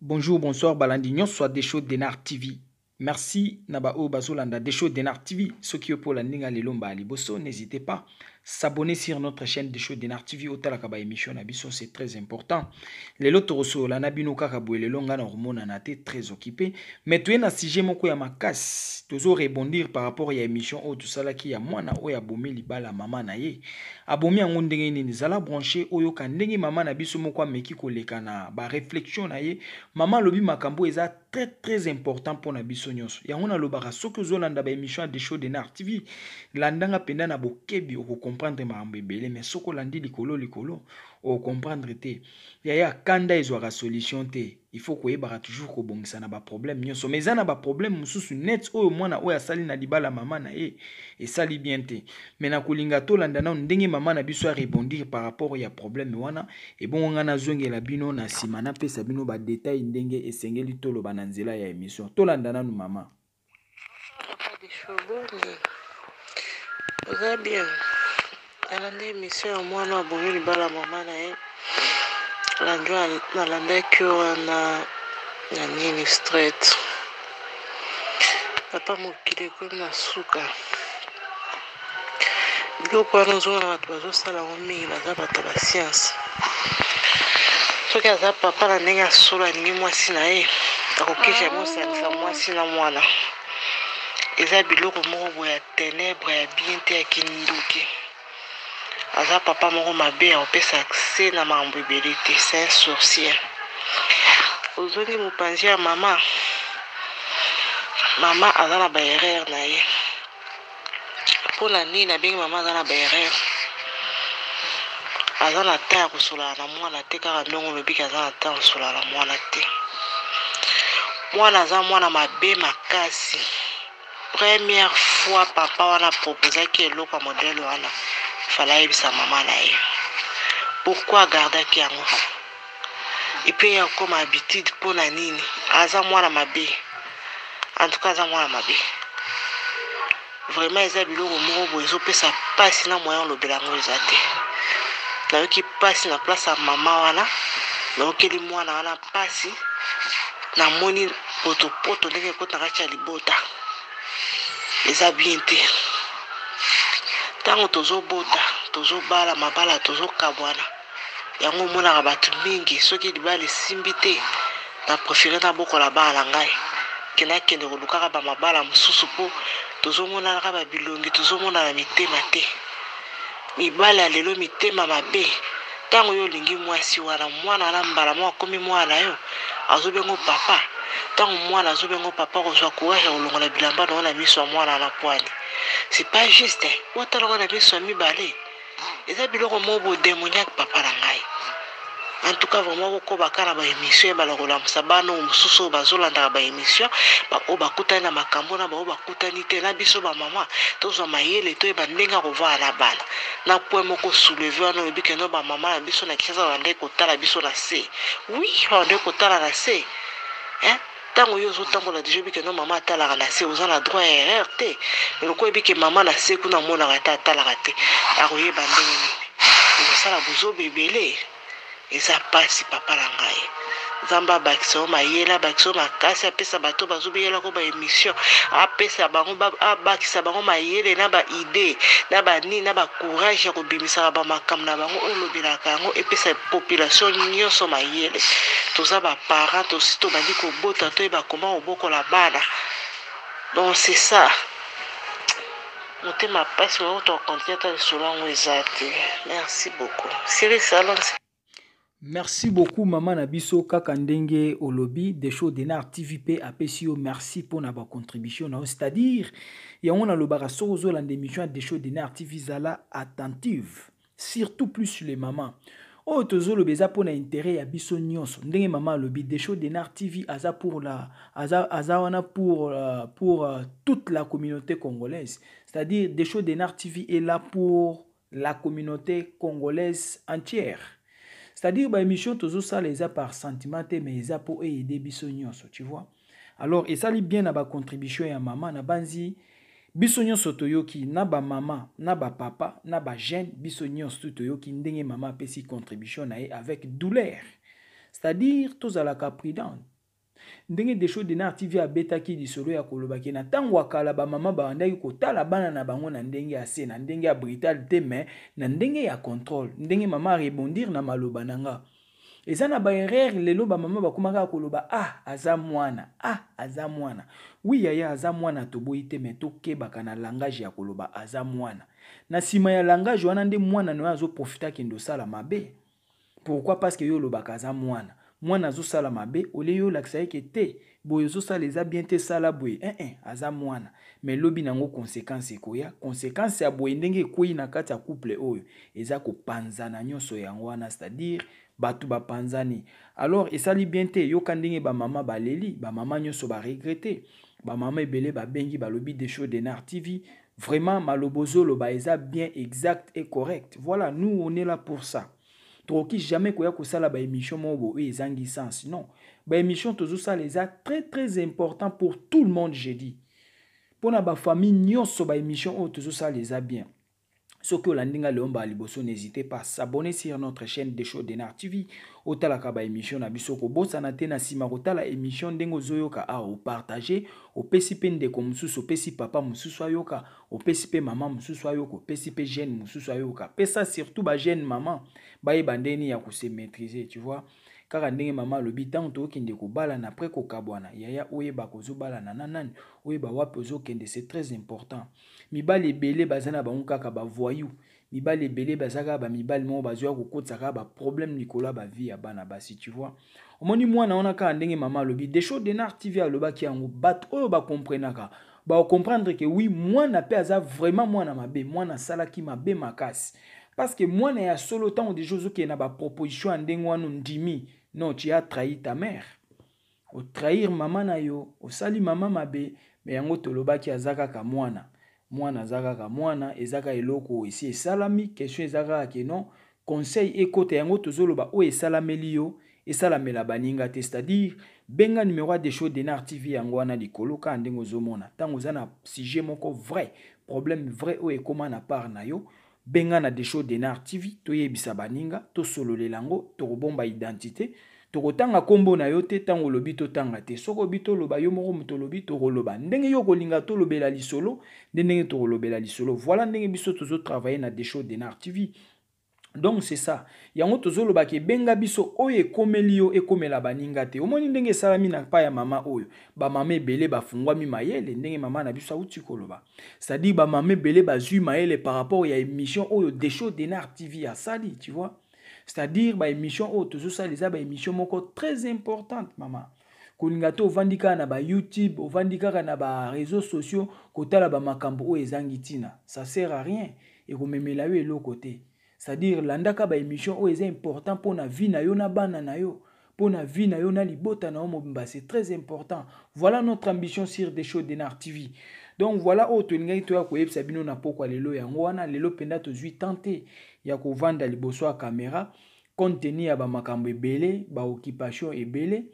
Bonjour, bonsoir balandi nyonso ya Desho Denar TV. Merci na ba oyo bazolanda Desho Denar TV. Soki yo mpe olandi nga lelo mbala liboso, n'hésitez pas s'abonner sur notre chaîne Desho Denar TV, otalaka ba émission na biso, c'est très important. Lelo tokosolola na bino kaka boye, lelo nga na komonana te, très occupé, mais toye na sujet moko ya makasi, tozo rebondir par rapport ya émission oyo tosalaki ya mwana oyo abomi libala mama na ye. Abomi yango ndenge nini? Zala branché oyoka ndenge mama na biso moko ameki koleka na ba réflexion na ye. Mama alobi makambo eza très très important mpo na biso nyonso. Yango nalobaka, soki ozolanda ba émission ya Desho Denar TV, landanga mpenza na bokebi, okocomprendre makambo ebele. Mais soki olandi likolo likolo, okocomprendre te. Yaya, kanda ezwaka solution te. Il faut koyebaka toujours kobongisa na baproblème nyonso, mais eza na baproblème mosusu net oyo mwana oyo asali na libala mama na ye esali bien te. Mais na kolinga tolanda nano ndenge mama na biso arebondir par rapport ya problème wana. Ebongo ngai nazongela bino na nsima, napesa bino badetail ndenge esengeli toloba na nzela ya émission. Tolanda nanu mama. Oza bien? Nalandi émission ya mwana abomi libala mama na ye. Nalandaki wana na nini straight. Papa, mokili ekomi na suka. Biloko wana ozomona bato bazosala yango mingi, baza bato ya bascience. Soki aza papa na ndenge ya solo, alingi mwasi na ye, akoki jamais osangisa mwasi na mwana. Eza biloko moko boye ya ténèbre, ya bien te, ya kindoki. Aza papa moko mabe ya kopesa accès na makambo ebele te. C'est un sorcier. Ozongi mopanzi ya mama. Mama aza na baerreur na ye. Mpona nini nabengi mama aza na baerreur? Aza na temps ya kosolana na mwana te. Kaka ndongo olobiki, aza na temps ya kosolana na mwana te. Mwana aza mwana mabe makasi. Première fois papa wana proposaki eloko ya modèle wana, fallait ayebisa mama na ye. Pourquoi agardaki yango et puis ya okoma habitude? Mpona nini? Aza mwana mabe. En tout cas, aza mwana mabe vraiment. Eza biloko moko boye ezopesa mpasi na moyen olobela yango eza te. Nayoki mpasi na place ya mama wana, nayokeli mwana wana mpasi. Namoni potopoto ndenge ekota na kati ya libota, eza bien te. Ntango tozobota, tozobala mabala, tozokabwana, yango omonaka bato mingi, soki libala esimbi te, na préféré nabokola bana na ngai ke nakende kolukaka bamabala mosusu, mpo tozomonanaka babilongi, tozomonana mitema te. Mibali ya lelo mitema mabe. Ntango yo olingi mwasi wana, mwana wana mbala moko akomi mwana na yo, azobengo papa. Ntango mwana azobengo papa, kozwa courage ya kolongola bilamba na yo na miso ya mwana wana pwani, c'est pas juste. Otalaka na miso ya mibale, eza biloko moko boye démoniaque. Papa na ngai, en tout cas vraiment, kokobaka na baémission, ebala kolamusa bana oyo mosusu oyo bazolandaka baémission, oyo bakutani na makambo na baoyo bakutani te na biso. Bamama, tozwa mayele, toyeba ndenge ya kovanda na bana. Na point moko soulevé wana, oyebi keno bamama na biso na Kinshasa babandeki kotala biso na se. Oui, babandeki kotala na se, hein? Ntango yo ozotambola déjà, oyebi keno mama atalaka na se, oza na droit ya erreur te. Eloko oyebi ke mama na se kuna amonaka te, atalaka te, akoyeba ndenge nini okosala bozoba ebele. Eza mpasi. Papa na ngai, Nzambe abakisa yo mayele, abakisa yo makasi, apesa bato bazobeyelako baémission, apesa bango, abakisa bango mayele na baidée na banini na bacourage ya kobimisaka bamakambo na bango oyo olobelaka yango, epesa population nyonso mayele. Toza baparent, tosi tobandi kobota, toyeba koma kobokola bana. Donc c'est ça, motema mpasi oyo tokontinue ata lisolo yango eza te. Merci beaucoup, Siri Salon. Merci beaucoup, mama na biso. Kaka ndenge olobi, Desho Denar TV mpe apesi yo merci mpona bacontribution na yo. C'est-à-dire, yango nalobaka, soki ozolanda émission ya Desho Denar TV, zala attentive, surtout plus les mamans. Oyo tozoloba eza mpona intérêt ya biso nyonso. Ndenge mama alobi, Desho Denar TV aza pour la aza wana pour toute la communauté congolaise. C'est-à-dire, Desho Denar TV est là pour la communauté congolaise entière. C'est-à-dire, baémission tozosala eza par sentiment te, mais eza mpo eaider biso nyonso, tu vois. Alors esali bien na bacontribution ya mama na banzi. Biso nyonso toyoki, na bamama, na bapapa, na bajeune, biso nyonso tu toyoki ndenge mama apesi contribution na ye avec douleur. C'est-à-dire tozalaka prudent. Ndenge Desho Denar TV abetaki lisolo ya koloba ke na ntango ya kala bamama babandaki kotala bana na bango na ndenge ya se, na ndenge ya brutal te, mais na ndenge ya contrôle. Ndenge mama rebondir na maloba na nga. Eza na ba erreur lelo bamama bakoma kaka koloba ah aza mwana, ah aza mwana. Oui yaya aza mwana toboyi te, mais tokebaka na langage ya koloba aza mwana. Na nsima ya langage wana nde mwana na yo azoprofita akende osala mabe. Pourquoi? Parce que yo olobaka aza mwana. Mwana azosala mabe, ole yo olakisa ye ke te, boye ozosala eza bien te, sala boye. Eh eh, aza mwana. Mais lobi nango conséquence ekoya. Conséquence ya boye ndenge ekwei na kati ya couple oyo eza kopanzana nyonso yango wana, c'est-à-dire bato bapanzani. Alors esali bien te, yoka ndenge ba mama baleli, ba mama nyonso ba regretter. Ba mama ebele babengi balobi Desho Denar TV. Vraiment malobozo loba eza bien exact et correct. Voilà, nous on est là pour ça. Tokoki jamais koya kosala ba émission moko boye ezangi sens. Non. Ba émission tozosala eza très très important pour tout le monde, j'ai dit. Pona ba famille nyonso ba émission oyo tozosala eza bien. Soki olandi nga lelo mbala liboso, n'hésitez pas à s'abonner sur notre chaîne Desho Denar TV. Otalaka ba émission na biso, kobosana te na nsima kotala émission ndenge ozoyoka awa, opartage, opesi mpe ndeko mosusu, opesi papa mosusu ayoka, opesi mpe mama mosusu ayoka, opesi mpe jeune mosusu ayoka. Pesa surtout ba jeune mama bayeba ndenge ya kose maîtriser, tu vois. Kaka ndenge mama alobi ntango tokokende kobalana après kokabwana, yaya oyeba kozobalana na nani, oyeba wapi ozokende, c'est très important. Mibali ebele baza na bango kaka ba voyou, mibali ebele baza kaka ba mibali moko bazoya kokotisa kaka ba problème likolo ya ba vie ya bana basi, tu vois. Omoni mwana wana kaka ndenge mama alobi, Desho Denar TV alobaki yango, bato oyo bakomprenaka bakomprendre que oui, mwana mpe aza vraiment mwana mabe, mwana asalaki mabe makasi. Parce que mwana ya solo ntango deja ozokende na baproposition ya ndenge wana ondimi, non, tu as trahi ta mère. Otrahir mama na yo, osali mama mabe, me yango tolobaki aza kaka mwana. Mwana aza kaka mwana, eza kaka eloko esi esalami, question eza kaka ke non, conseil ekota yango tozoloba oyo esalameli yo, esalamela baninga te, c'est-à-dire benga numéro ya Desho Denar TV yango wana likolo kaka ndenge ozomona. Ntango oza na sujet moko vrai, problème vrai oyo ekóma na part na yo, benga na Desho Denar TV, toyebisa baninga, tosololela yango, tokobomba identité, tokotanga kombo na yo te ntango olobi totanga te. Soki obi toloba yo moko moto olobi, tokoloba ndenge yo kolinga tolobela lisolo, nde ndenge tokolobela lisolo. Voilà ndenge biso tozotravaille na Desho Denar TV. Donc c'est ça. Yango tozolobaka ebenga biso oyo ekomeli yo ekomela baninga te. Omoni ndenge esalami na pa ya mama oyo. Ba mama ebele bafungwami mayele ndenge mama na biso auti koloba. C'est-à-dire ba mama ebele bazwi mayele par rapport ya émission oyo Desho Denar TV asali, tu vois. C'est-à-dire ba émission oyo tozosala eza ba émission moko très importante mama. Kolinga te ovandi kaka na ba YouTube, ovandi kaka na ba réseaux sociaux kotala ba makambo oyo ezangi ntina. Ça sert à rien. Ekomemela yo eloko te. C'est-à-dire landaka ba émission oyo eza important mpona vie na yo na bana na yo, mpona vie na yo na libota na yo mobimba, c'est très important. Voilà notre ambition sur Desho Denar TV. Donc voilà oyo tolingaki toya koyebisa bino na pokwa lelo yango wana. Lelo mpenza tozwi temps te ya kovanda liboso ya caméra compte tenu ya bamakambo ebele, baoccupation ebele.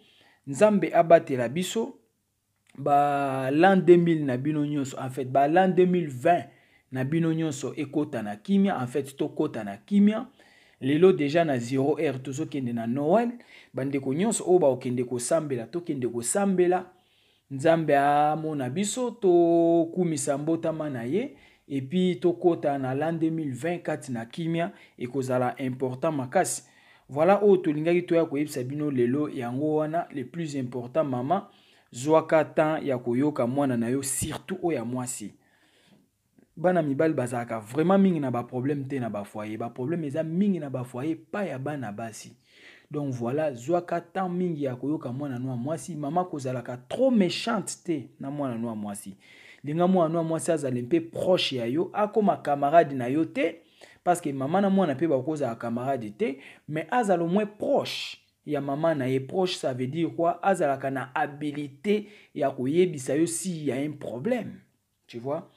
Nzambe abatela biso ba l'an 2000 na bino nyonso, en fait ba l'an 2020 na bino nyonso ekota na kimia, en fait tokota na kimia. Lelo déjà na 0 heure tozokende na Noël. Bandeko nyonso oyo bakokende kosambela, tokende kosambela, Nzambe amona biso, tokumisa mbotama na ye, et puis tokota na l'an 2020 kati na kimia, ekozala important makasi. Voilà oyo tolingaki toya koyebisa bino lelo yango wana. Le plus important, mama, zwaka temps ya koyoka mwana na yo, surtout oyo ya mwasi. Bana mibali bazalaka vraiment mingi na baproblème te na bafoyer, baproblème eza mingi na bafoyer pa ya bana basi. Donc voilà, zwaka temps mingi ya koyoka mwana no ya mwasi. Mama, kozalaka trop méchante te na mwana no ya mwasi. Linga mwana no ya mwasi azala mpe proche ya yo, akoma camarade na yo te, parce que mama na mwana mpe bakozala camarade te, mais azala au moins proche ya mama na ye. Proche, ça veut dire quoi? Azalaka na habilité ya koyebisa yo s'il y a un problème, tu vois.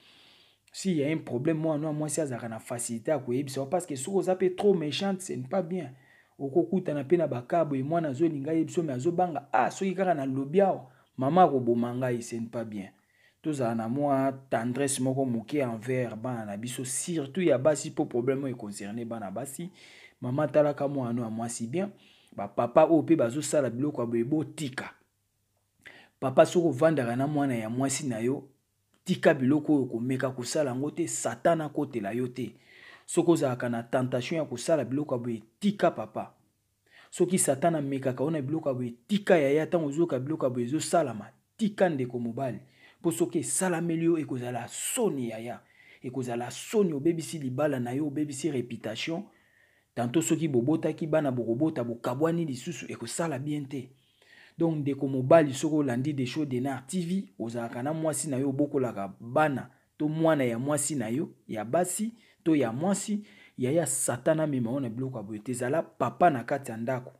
S'il y a un problème, mwana ya mwasi azalaka na facilité ya koyebisa yo, parce que soki oza mpe trop méchante, ce n'est pas bien. Okokutana mpe na bakabo ye mwana azolinga ye biso, me azobanga, ah, soki kaka nalobi awa, mama akoboma ngai, ce n'est pas bien. Tozala na mwa tendresse moko moke envers bana na biso, surtout ya basi, mpo problème oyo econcerne bana basi. Mama, talaka mwana ya mwasi bien. Bapapa oyo mpe bazosala biloko ya boye, botika. Papa, soki ovandaka na mwana ya mwasi na yo, tika biloko oyo, komeka kosala yango te. Satan akotela yo te. Soki ozalaka na tentation ya kosala biloko ya boye, tika, papa. Soki Satan amekaka yo na biloko ya boye, tika, yaya. Ntango ozoyoka biloko ya boye ezosalama, tika, ndeko mobali, mpo soki esalameli yo, ekozala soni, yaya, ekozala soni. Obebisi libala na yo, obebisi réputation. Tantôt soki bobotaki bana, bokobota, bokabwani lisusu, ekosala bien te. Donc ndeko mobali, soki olandi Desho Denar TV, ozalaka na mwasi na yo, obokolaka bana to mwana ya mwasi na yo ya basi to ya mwasi, yaya, Satan amema yo na biloko ya boye te. Zala papa na kati ya ndako,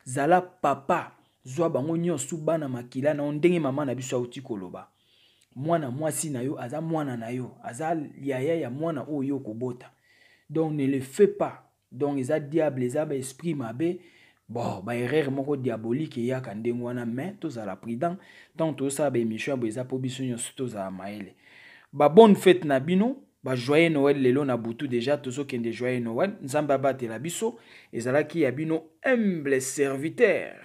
zala papa, zwa bango nyonso bana makila na yo. Ndenge mama na biso auti koloba, mwana mwasi na yo aza mwana na yo, aza yaya ya mwana oyo yo okobota. Donc ne le fais pas. Donc eza diable, eza baesprit mabe. Bon, baerreur moko diabolique eyaka ndenge wana, mais tozala prudent ntango tozosala baémission ya boye. Eza mpo biso nyonso tozala mayele. Babonne fête na bino, bajoyeux Noël. Lelo na butu déjà tozokende joyeux Noël. Nzambe abatela biso. Ezalaki ya bino humble serviteur,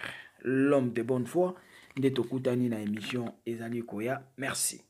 l'homme de bonne foi. Nde tokutani na émission ezali koya. Merci.